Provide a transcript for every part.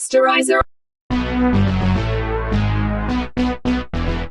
Posterizer.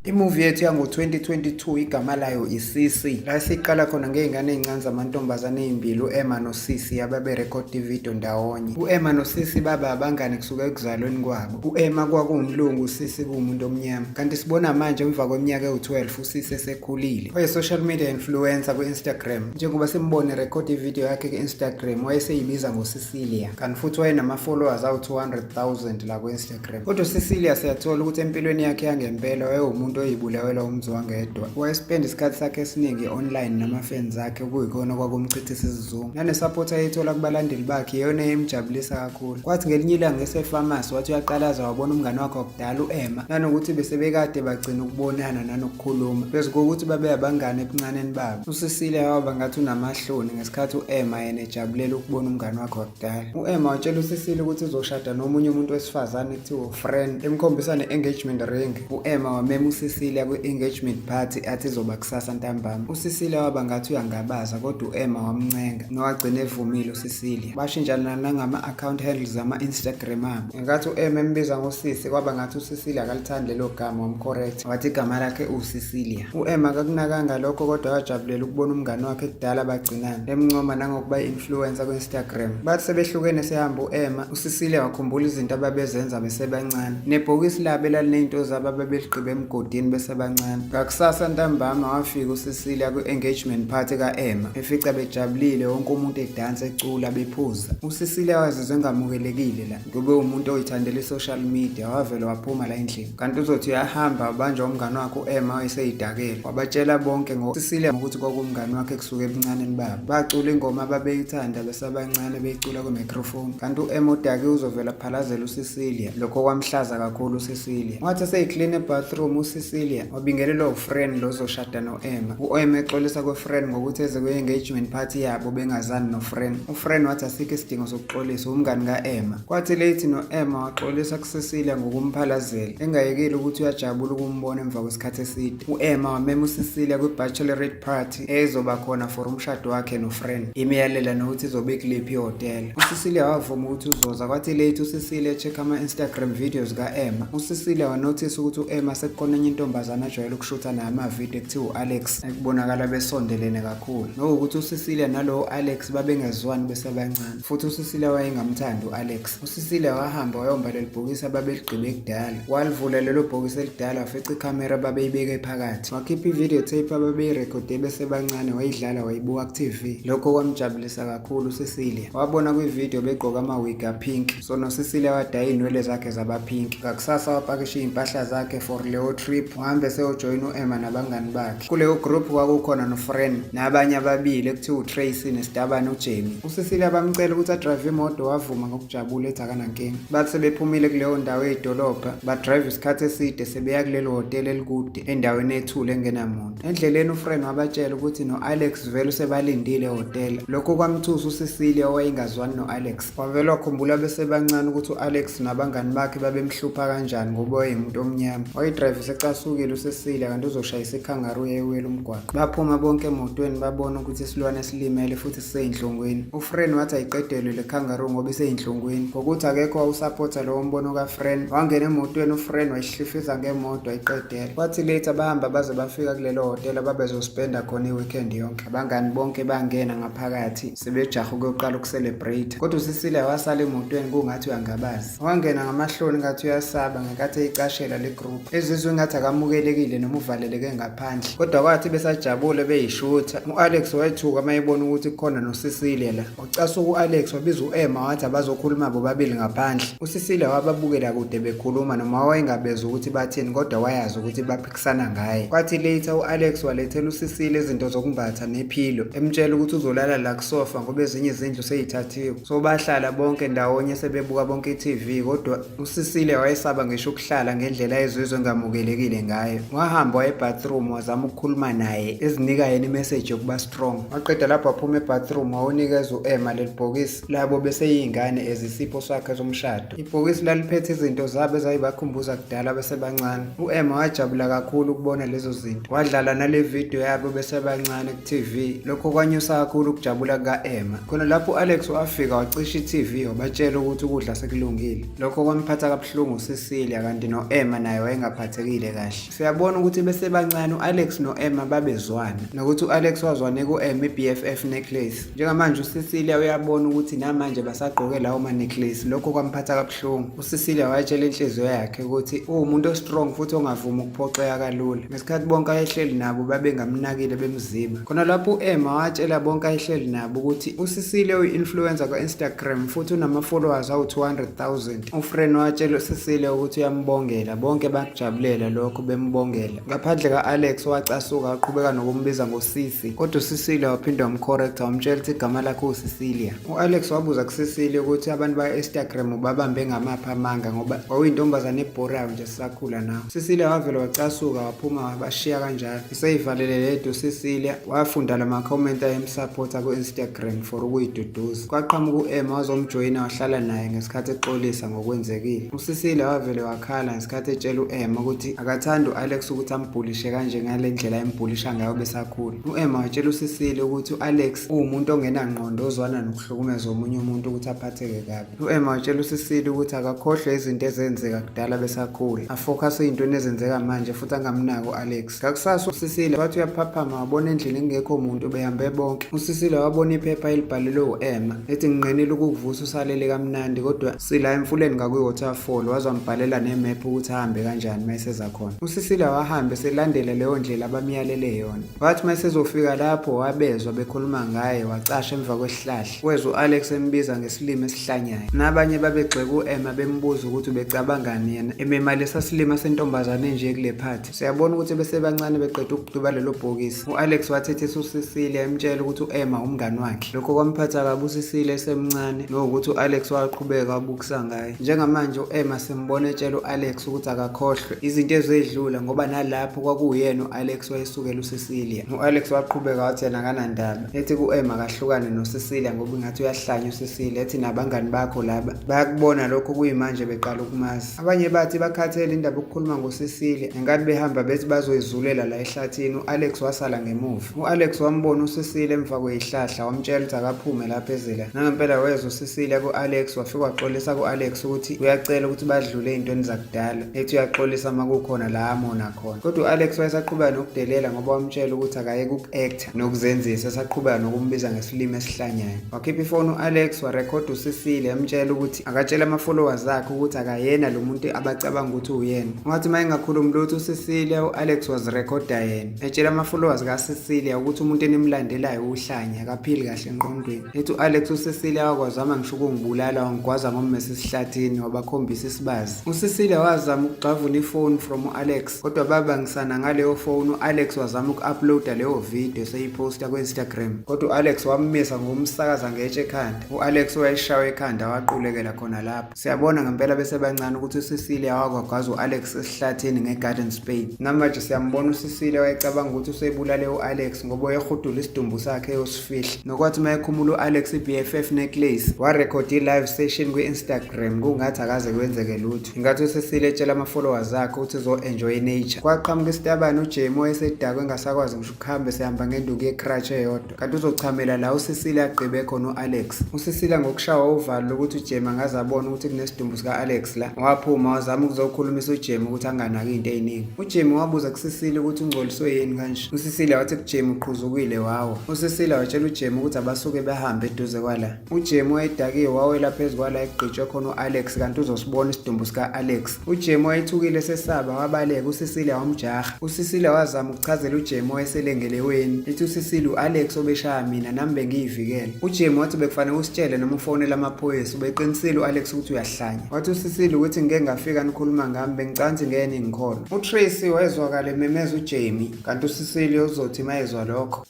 Imuvi yethu yango-2022 igama layo iSisi, la siqala khona ngey'ngane ey'ncane zamantombazane ey'mbili u-Emma noSisi ababerekhoda ividiyo ndawonye. U-Emma noSisi baba abangani kusuka ekuzalweni kwabo. U-Emma kwakuwumlungu, uSisi kuwumuntu omnyama. Kanti sibona manje emva kweminyaka ewu-12 uSisi esekhulile. Waye-social media influencer ku-Instagram. Njengoba simbone erekhoda ividiyo yakhe ku-Instagram wayeseyibiza ngoSicilia. Kanti futhi wayenama-followers awu-200,000 la ku-Instagram. Kodwa uCecilia siyathola ukuthi empilweni yakhe yangempela wayewumuntu oyibulawela umzwangedwa. Wayespenda isikhathi sakhe esiningi online nama-fans akhe okuyikona okwakumchithisa isizungu. Nane-support ayeyithola kubalandeli bakhe iyona eyayimjabulisa kakhulu. Kwathi ngelinye ilanga esefamasi wathi uyaqalaza wabona umngane wakhe wakudala u-Emma, nanokuthi besebekade bagcina ukubonana nanokukhuluma. Phezu kokuthi babe abangani ebuncaneni babo. UCecilia waba ngathi unamahloni ngesikhathi u-Emma yena ejabulela ukubona umngane wakhe wakudala. U-Emma watshela uCecilia ukuthi uzoshada nomunye umuntu wesifazane ekuthiwa uFran, emkhombisa ne-engagement ring. U-Emma wamema uCecilia kwi-engagement party athi izoba kusasa ntambama. UCecilia waba ngathi uyangabaza kodwa u-Emma wamncenga nowagcina evumile uCecilia. Bashintshana nangama-account handles ama-Instagram abo. Ngenkathi u-Emma embiza ngosisi kwaba ngathi uCecilia akalithandi lelo gama wamcorrect wathi igama lakhe uCecilia. U-Emma akakunakanga lokho kodwa wajabulela ukubona umngane wakhe kudala bagcinana, emncoma nangokuba i-influencer ku-Instagram. Bathi sebehlukene sehamba u-Emma, uCecilia wakhumbula izinto ababezenza besebancane. Nebhokisi labo elaliney'nto zabo ababeligqibe emgodini besebancane. Ngakusasa ntambama wafika uCecilia kwi-engagement party ka-Emma, efica bejabulile wonke umuntu edansa ecula bephuza. UCecilia wazizwa engamukelekile la, ngoba uwumuntu oyithandela i-social media wavele waphuma la endlini. Kanti uzothi uyahamba wabanjwa umngane wakhe u-Emma wayeseyidakele. Wabatshela bonke ngoCecilia ukuthi kwakuwumngane wakhe kusuka ebuncaneni babo. Bacula ingoma ababeyithanda besabancane beyicula kwi-microphone. Kanti u-Emma udakiwe uzovela aphalazele uCecilia. Lokho kwamhlaza kakhulu uCecilia. Wathi eseyiklina ebathroom uCecilia wabingelelwa uFran lo ozoshada no-Emma. U-Emma exolisa kuFran ngokuthi eze kwi-engagement party yabo bengazani noFran. UFran wathi asikho isidingo sokuxolisa umngani ka-Emma. Kwathi late no-Emma waxolisa kuCecilia ngokumphalazela, engayekeli ukuthi uyajabula ukumbona emva kwesikhathi eside. U-Emma wamema uCecilia kwi-bachelorette party eyayizoba khona for umshado wakhe noFran, imyalela nokuthi izobe ikuliphi ihhotela. UCecilia wavuma ukuthi uzoza. Kwathi late uCecilia e-check ama-Instagram videos ka-Emma. UCecilia wanothisa ukuthi u-Emma sekukhona enye intombazane ajwayele ukushutha nayo amavidiyo ekuthiwa u-Alex, ekubonakala besondelene kakhulu. Nokuthi uCecilia nalowo Alex babengezwani besebancane. Futhi uCecilia wayengamthandi u-Alex. UCecilia wahamba wayomba leli bhokisi ababeligqibe kudala. Walivula lelo bhokisi elidala wafica ikhamera ababeyibeke phakathi. Wakhipha i-video tape ababeyirekhode besebancane wayidlala wayibuka ku-TV. Lokho kwamjabulisa kakhulu uCecilia. Wabona kwi-video begqoka ama-wig a-pink. So noCecilia wadaya iy'nwele zakhe zaba-pink. Ngakusasa wapakisha iy'mpahla zakhe for leyo trip. Wahambe seyojoyina u-Emma nabangani bakhe. Kuleyo group kwakukhona noFran nabanye ababili ekuthiwa uTracy nesitabane uJamie. UCecilia bamcela ukuthi adrayive imoto wavuma ngokujabula ethi akanankinga. Bathi sebephumile kuleyo ndawo eyidolobha badrayiva isikhathi eside sebeya kulelo hhotela elikude endaweni ethule engenamuntu. Endleleni uFran wabatshela ukuthi no-Alex vele usebalindile ehhotela. Lokho kwamthusa uCecilia owayengazwani no-Alex. Wavele wakhumbula besebancane ukuthi u-Alex nabangani bakhe babemhlupha kanjani ngoba wayengumuntu omnyama. Wayedrayivisa ecasukile uCecilia kanti uzoshayisa ikhangaru ewela umgwaqo. Baphuma bonke emotweni babona ukuthi isilwane silimele futhi siseyinhlungwini. UFran wathi ayiqedelwe le kangaroo ngoba iseyinhlungwini. Ngokuthi akekho owawusaphotha lowo mbono kaFran. Wangena emotweni uFran wayihlifiza ngemoto wayiqedela. Kwathi later bahamba baze bafika kulelo hhotela babezospenda khona i-weekend yonke. Abangani bonke bangena ngaphakathi sebejaha ukuyoqala ukucelebrate. Kodwa uCecilia wasala emotweni kungathi uyangabaza. Wangena ngamahloni ngathi uyasaba ngenkathi eyicashela le group. Ezizwe ngathi akamukelekile noma uvaleleke ngaphandle. Kodwa kwathi besajabule beyishutha, u-Alex wayethuka uma ebona ukuthi kukhona noCecilia la. Wacasuka u-Alex wabiza u-Emma wathi abazokhuluma bobabili ngaphandle. UCecilia wababukela kude bekhuluma noma wayengabezwa ukuthi bathini kodwa wayazi ukuthi baphikisana ngaye. Kwathi later u-Alex walethela uCecilia izinto zokumbatha nephilo, emtshela ukuthi uzolala la kusofa ngoba ezinye izindlu seyithathiwe. So bahlala bonke ndawonye sebebuka bonke i-TV kodwa uCecilia wayesaba ngisho ukuhlala ngendlela ayezizwa engamukelekile. ayejabulile ngayo. Wahamba waya ebathroom wazama ukukhuluma naye ezinika yena imessage yokuba strong. Waqeda lapho waphuma ebathroom wawunikeza u-Emma leli bhokisi labo beseyiy'ngane ezisipho sakhe somshado. Ibhokisi laliphethe izinto zabo ezayibakhumbuza kudala besebancane. U-Emma wajabula kakhulu ukubona lezo zinto. Wadlala nale video yabo besebancane ku-TV. Lokho kwanyusa kakhulu ukujabula kuka-Emma. Khona lapho u-Alex wafika wacisha i-TV wabatshela ukuthi ukudla sekulungile. Lokho kwamphatha kabuhlungu uCecilia kanti no-Emma naye wayengaphathekile kahle. Siyabona ukuthi besebancane u-Alex no-Emma babezwana nokuthi u-Alex wazwane ku-Emma i-BFF necklace. Njengamanje uCecilia uyabona ukuthi namanje basagqoke lawo ma-necklace. Lokho kwamphatha kabuhlungu. UCecilia wayetshela inhliziyo yakhe ukuthi uwumuntu o-strong futhi ongavumi ukuphoxeka kalula. Ngesikhathi bonke ayehleli nabo babengamnakile bemziba. Khona lapho u-Emma watshela bonke ayehleli nabo ukuthi uCecilia uyi-influencer ka-Instagram futhi unama-followers awu-200,000. UFran watshela uCecilia ukuthi uyambongela, bonke bakujabulela lokho bembongela. Ngaphandle ka-Alex owacasuka waqhubeka nokumbiza ngoSisi, kodwa uCecilia waphinde wamcorrecta wamtshela ukuthi igama lakhe uCecilia. U-Alex wabuza kuCecilia ukuthi abantu ba-Instagram ubabambe ngamaphi amanga ngoba wawuyintombazane ebhorayo nje sisakhula nawe. Cecilia wavele wacasuka waphuma wabashiya kanjalo. Eseyivalele yedwa uCecilia wafunda lama-comment ayemsapotha ku-Instagram for ukuyiduduza. Kwaqhamuka u-Emma wazomjoyina wahlala naye ngesikhathi exolisa ngokwenzekile. UCecilia wavele wakhala ngesikhathi etshela u-Emma ukuthi akathandi u-Alex ukuthi ambhulishe kanje ngale ndlela ayembhulisha ngayo besakhula. U-Emma watshela uCecilia ukuthi u-Alex uwumuntu ongenangqondo ozwana nokuhlukumeza omunye umuntu ukuthi aphatheke kabi. U-Emma watshela uCecilia ukuthi akakhohlwe izinto ezenzeka kudala besakhula, afokhase ey'ntweni ezenzeka manje futhi angamnaki u-Alex. Ngakusasa uCecilia wathi uyaphaphama wabona endlini kungekho muntu behambe bonke. UCecilia wabona iphepha elibhalelwe u-Emma ethi nginqenile ukukuvusa usalele kamnandi kodwa sila emfuleni ngakwi-waterfall waze wambhalela nemephu ukuthi ahambe kanjani uma eseza khona. UCecilia wahamba eselandela leyo ndlela abamyalele yona. Wathi uma esezofika lapho wabezwa bekhuluma ngaye wacasha emva kwesihlahla. Wezwa u-Alex embiza ngesilima esihlanyayo. Nabanye babegxeka u-Emma bembuza ukuthi ubecabangani yena emema lesa silima sentombazane nje kule phathi. Siyabona ukuthi besebancane beqeda ukuduba lelo bhokisi. U-Alex wathethisa uCecilia emtshela ukuthi u-Emma umngani wakhe. Lokho kwamphatha kabi uCecilia esemncane nokuthi u-Alex waqhubeka wabukisa ngaye. Njengamanje u-Emma simbona etshela u-Alex ukuthi akakhohlwe izinto ezedlula ngoba nalapho kwakuwuyena u-Alex wayesukela uCecilia. U-Alex waqhubeka wathi yena akanandaba. Ethi ku-Emma akahlukane noCecilia ngoba ingathi uyahlanya uCecilia. Ethi nabangani bakho laba bayakubona lokho kuyimanje beqala ukumazi. Abanye bathi bakhathele indaba yokukhuluma ngoCecilia. Ngenkathi behamba bethi bazoyizulela la ehlathini u-Alex wasala ngemuva. U-Alex wambona uCecilia emva kweyihlahla wamtshela ukuthi akaphume lapha ezela. Nangempela wezwa uCecilia ku-Alex wafika waxolisa ku-Alex ukuthi uyacela ukuthi badlule ey'ntweni zakudala. Ethi uyaxolisa uma kukhona la amona khona. Kodwa u-Alex wayesaqhubeka nokudelela ngoba wamtshela ukuthi akayeke uku-acta nokuzenzisa esaqhubeka nokumbiza ngesilimi esihlanyayo. Wakhipha ifoni u-Alex warekhoda uCecilia emtshela ukuthi akatshele ama-followers akhe ukuthi akayena lo muntu abacabanga ukuthi uwuyena. Wathi uma engakhulumi lutho uCecilia u-Alex wazirekhoda yena etshela ama-followers kaCecilia ukuthi umuntu enimlandelayo uhlanya akaphili kahle engqondweni. Ethi u-Alex uCecilia wakwazama ngisho ukungibulala wangigwaza ngommese esihlathini wabakhombisa isibazi. UCecilia wazama ukugxavuna ifoni from u-Alex kodwa babangisana ngaleyo foni. U-Alex wazama uku-uploada leyo video eseyiphosta ku-Instagram kodwa u-Alex wammisa ngokumsakaza ngetshe ekhanda. U-Alex wayeshawa ekhanda waqulekela khona lapho. Siyabona ngempela besebancane ukuthi uCecilia wakwagwaza u-Alex esihlathini nge-garden spade. Namanje siyambona uCecilia wayecabanga ukuthi usebulale u-Alex ngoba wayehudula isidumbu sakhe eyosifihla. Nokwathi uma ekhumula u-Alex i-BFF necklace warekhoda i-live session kwi-Instagram kungathi akaze kwenzeke lutho. Ingathi uCecilia etshela ama-followers akhe ukuthi uzo-enjoy nature. Kwaqhamuka isitabane uJamie wayesedakwe engasakwazi ngisho ukuhamba esehamba ngenduku ye-crutch eyodwa. Kanti uzochamela la uCecilia agqibe khona u-Alex. UCecilia ngokushawa uvalo lokuthi uJamie angaze abone ukuthi kunesidumbu sika-Alex la. Waphuma wazama ukuzokhulumisa uJamie ukuthi anganaki into ey'ningi. UJamie wabuza kuCecilia ukuthi ungcoliswe yini kanje. UCecilia wathi kuJamie uqhuzukile wawa. UCecilia watshela uJamie ukuthi abasuke behambe eduze kwala. UJamie wayedakiwe wawela phezu kwala ekugqitshwe khona u-Alex kanti uzosibona isidumbu sika-Alex. UJamie wayethukile esesaba wabaleka uCecilia wamjaha. UCecilia wazama ukuchazela uJamie owayeselengeleweni ethi uCecilia u-Alex obeshaya mina nami bengiyivikela. UJamie wathi bekufanele usitshele noma ufonele amaphoyisa ubeqinisile u-Alex ukuthi uyahlanya. Wathi uCecilia ukuthi ngike ngafika nikhuluma ngami bengicansi ngeke ningikholwe. UTracy wezwakala ememeza uJamie kanti uCecilia uzothi mayezwa lokho.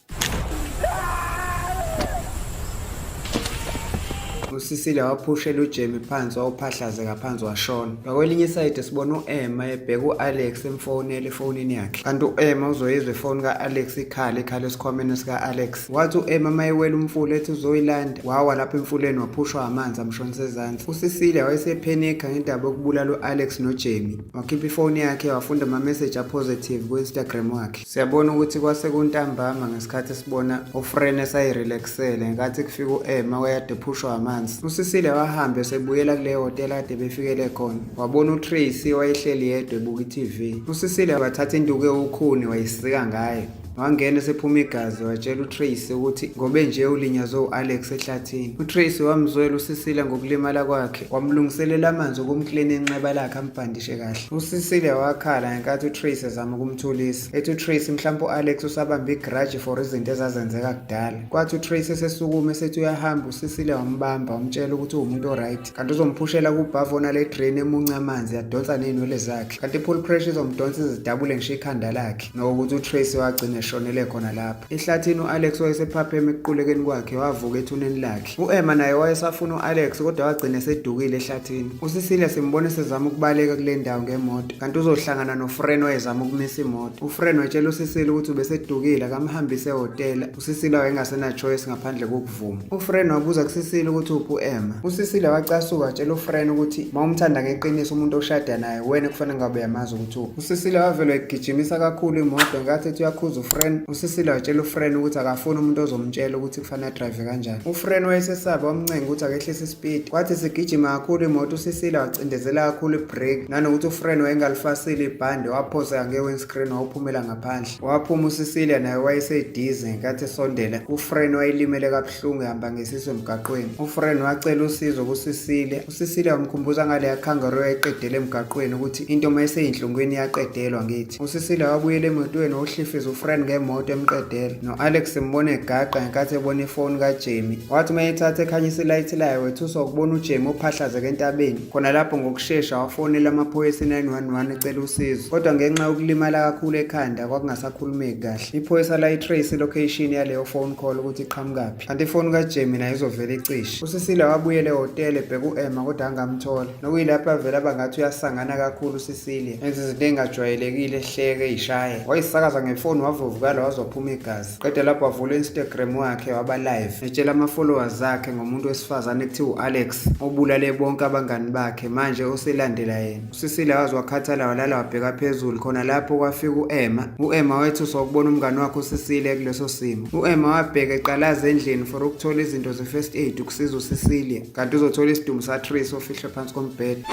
UCecilia waphushela uJamie phansi wawuphahlazeka phansi washona. Ngakwelinye isayidi sibona u-Emma ebheka u-Alex emfonela efonini yakhe. Kanti u-Emma uzoyizwa ifoni ka-Alex ikhala ikhala esikhwameni sika-Alex. Wathi u-Emma mayewela umfula ethi uzoyilanda, wawa lapho emfuleni waphushwa amanzi amshonisa ezansi. UCecilia wayesephenikha ngendaba yokubulala u-Alex noJamie. Wakhipha ifoni yakhe wafunda ama-message a-positive ku-Instagram wakhe. Siyabona ukuthi kwase kuntambama ngesikhathi sibona uFren esayirelaxele ngenkathi kufika u-Emma wayade ephushwa amanzi. UCecilia wahamba esebuyela kuleyo hhotela kade befikele khona. Wabona uTracy wayehleli yedwa ebuka i-TV. UCecilia wathatha induku ewukhuni wayisika ngayo. Wangena esephuma igazi watshela uTracy ukuthi ngobe nje ulinyazwe u-Alex ehlathini. UTracy wamzwela uCecilia ngokulimala kwakhe, wamlungiselela amanzi okumklina inxeba lakhe ambhandishe kahle. UCecilia wakhala ngenkathi uTracy ezama ukumthulisa. Ethi uTracy mhlawumbe u-Alex usabambe igrudge for izinto ezazenzeka kudala. Kwathi uTracy esesukuma esethi uyahamba uCecilia wambamba wamtshela ukuthi uwumuntu oright. Kanti uzomphushela kubhavu onale drain emunca amanzi yadonsa nezinwele zakhe. Kanti i-pool pressure izomdonsa izidabule ngisho ikhanda lakhe. Nokuthi uTracy wagcina eshonele khona lapho. Ehlathini u-Alex wayesephapheme ekuqulekeni kwakhe wavuka ethuneni lakhe. U-Emma naye wayesafuna u-Alex kodwa wagcina esedukile ehlathini. UCecilia simbona esezama ukubaleka kule ndawo ngemoto kanti uzohlangana noFren owayezama ukumisa imoto. UFren watshela uCecilia ukuthi ubesedukile akamhambise ehhotela. UCecilia wayengasena-choice ngaphandle kokuvuma. UFren wabuza kuCecilia ukuthi uphi u-Emma. UCecilia wacasuka watshela uFren ukuthi uma umthanda ngeqiniso umuntu oshada naye wena kufanele ngabe uyamazi ukuthi uphi. UCecilia wavele wayigijimisa kakhulu imoto ngenkathi ethi uyakhuza uFren. UCecilia watshela uFren ukuthi akafuni umuntu ozomtshela ukuthi kufanele adrayive kanjani. UFren wayesesaba wamncenga ukuthi akehlise ispeed. Kwathi sigijima kakhulu imoto uCecilia wacindezela kakhulu ibhreki nanokuthi uFren wayengalifasile ibhande waphoseka nge-windscreen wawuphumela ngaphandle. Waphuma uCecilia naye wayesedize ngenkathi esondela. UFren wayelimele kabuhlungu ehamba ngesisu emgaqweni. UFren wacela usizo kuCecilia. UCecilia wamkhumbuza ngaleya kangaroo ayiqedele emgaqweni ukuthi into uma iseyinhlungwini iyaqedelwa ngithi. UCecilia wabuyela emotweni wawuhlifiza uFren ngemoto emqedela. No-Alex simbona egaqa ngenkathi ebona ifoni kaJamie. Wathi uma eyithatha ekhanyisa ilayithi layo wethuswa ukubona uJamie ophahlazeka entabeni. Khona lapho ngokushesha wafonela amaphoyisa i-911 ecela usizo. Kodwa ngenxa yokulimala kakhulu ekhanda kwakungasakhulumeki kahle. Iphoyisa layitrace ilocation yaleyo phone call ukuthi iqhamukaphi. Kanti ifoni kaJamie nayo izovele icishe. UCecilia wabuyela ehhotela ebheka u-Emma kodwa angamthola. Nokuyilapho avele aba ngathi uyasangana kakhulu uCecilia. Enza izinto ey'ngajwayelekile ehleke ey'shaye. Wayisakaza ngefoni wavuvukala waze waphuma igazi. Qeda lapho wavula u-Instagram wakhe waba live etshela ama-followers akhe ngomuntu wesifazane ekuthiwa u-Alex obulale bonke abangani bakhe manje oselandela yena. UCecilia waze wakhathala walala wabheka phezulu khona lapho kwafika u-Emma. U-Emma wethuswa ukubona umngani wakhe uCecilia kuleso simo. U-Emma wabheka eqalaza endlini for ukuthola izinto ze-first aid ukusiza uCecilia kanti uzothola isidumbu saTracy ofihlwe phansi kombhede.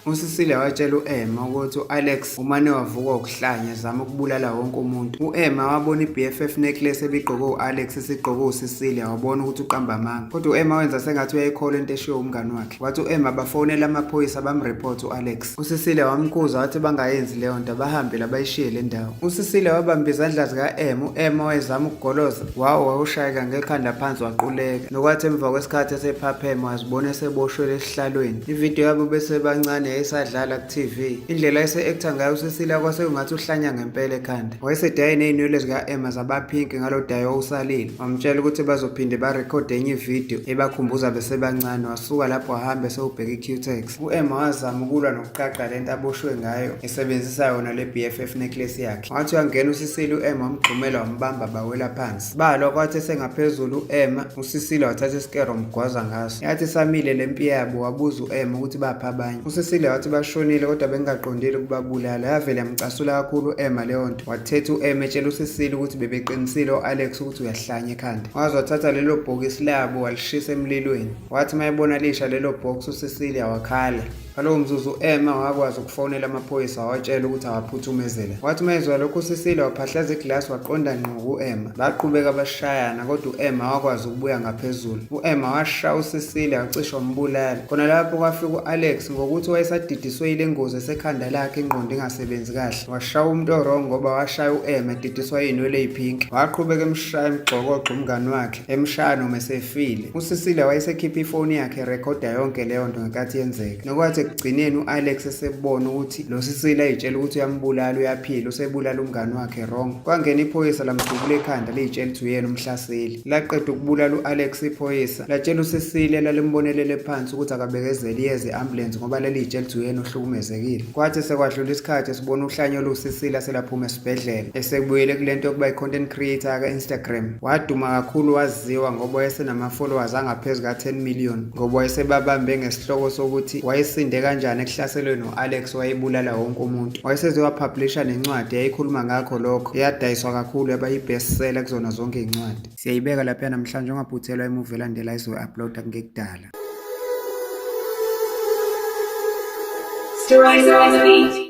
UCecilia watshela u-Emma ukuthi u-Alex umane wavukwa ukuhlanya ezama ukubulala wonke umuntu. U-Emma wabona i-BFF necklace ebigqokwe u-Alex isigqokwe uCecilia wabona ukuthi uqamba amanga. Kodwa u-Emma wenza sengathi uyayikholwa into eshiwo umngani wakhe. Wathi u-Emma bafonela amaphoyisa bamreport u-Alex. UCecilia wamkhuza wathi bangayenzi leyo nto bahambe labayishiye le ndawo. UCecilia wabamba izandla zika-Emma, u-Emma wayezama ukugoloza wawo wawushayeka ngekhanda phansi waquleka. Nokwathi emva kwesikhathi esephapheme wazibona eseboshwe esihlalweni. Ividiyo yabo besebancane yayisadlala ku-TV. Indlela ese-actor ngayo uCecilia kwase kungathi uhlanya ngempela ekhanda. Wayesedaye ney'nwele zika-Emma zabaphinki ngalo dayi owusalile. Wamtshela ukuthi bazophinde barekhode enye ividiyo ebakhumbuza besebancane. Wasuka lapho wahamba esewubheka i-Cutex. U-Emma wazama ukulwa nokuqaqa lento aboshwe ngayo esebenzisa yona le BFF necklace yakhe. Wathi uyangena uCecilia u-Emma wamgxumela wambamba bawela phansi. Balwa kwathi esengaphezulu u-Emma, uCecilia wathatha isikero wamgwaza ngaso. Yathi isamile le mpi yabo wabuza u-Emma ukuthi baphi abanye. UCecilia wathi bashonile kodwa bengingaqondile ukubabulala. Yavele yamcasula kakhulu u-Emma leyo nto. Wathetha u-Emma etshela uCecilia ukuthi bebeqinisile o-Alex ukuthi uyahlanya ekhanda. Waze wathatha lelo bhokisi labo walishisa emlilweni. Wathi uma ebona lisha lelo bhokisi uCecilia wakhala. Ngalowo mzuzu u-Emma wakwazi ukufonela amaphoyisa wawatshela ukuthi awaphuthumezele. Wathi uma ezwa lokhu uCecilia waphahlaza iglasi waqonda ngqo ku-Emma. Baqhubeka bashayana kodwa u-Emma wakwazi ukubuya ngaphezulu. U-Emma washaya uCecilia wacishe wambulala. Khona lapho kwafika u-Alex ngokuthi wayesanda Wayesadidiswe yile ngozi esekhanda lakhe ingqondo ingasebenzi kahle. Washaya umuntu o-wrong ngoba washaya u-Emma edidiswa iy'nwele ey'phinki. Waqhubeka emshaya emgxokoxo umngani wakhe, emshaya noma esefile. UCecilia wayesekhipha ifoni yakhe erekhoda yonke leyo nto ngenkathi yenzeka. Nokwathi ekugcineni u-Alex esebona ukuthi lo Cecilia ey'tshela ukuthi uyambulala uyaphila, usebulala umngani wakhe wrong. Kwangena iphoyisa lamdubula ekhanda liy'tshela ukuthi uyena umhlaseli. Laqeda ukubulala u-Alex iphoyisa, latshela uCecilia elalimbonelele phansi ukuthi akabekezele iyeze i-ambulensi ngoba leliy'tshela ukuthi uyena ohlukumezekile. Kwathi sekwadlula isikhathi sibona uhlanya oluwuCecilia selaphuma esibhedlela, esekubuyele kule nto yokuba i-content creator yaka-Instagram. Waduma kakhulu waziwa ngoba wayesenama-followers angaphezu ka-10 million ngoba wayesebabambe ngesihloko sokuthi wayesinde kanjani ekuhlaselweni u-Alex wayebulala wonke umuntu. Wayeseze wapublisha nencwadi eyayikhuluma ngakho lokho, eyadayiswa kakhulu yaba i-best seller kuzona zonke iy'ncwadi. Siyayibeka lapha namhlanje ungaphuthelwa imuvi elandela izoyi-uploada kungekudala. Stories on the beat.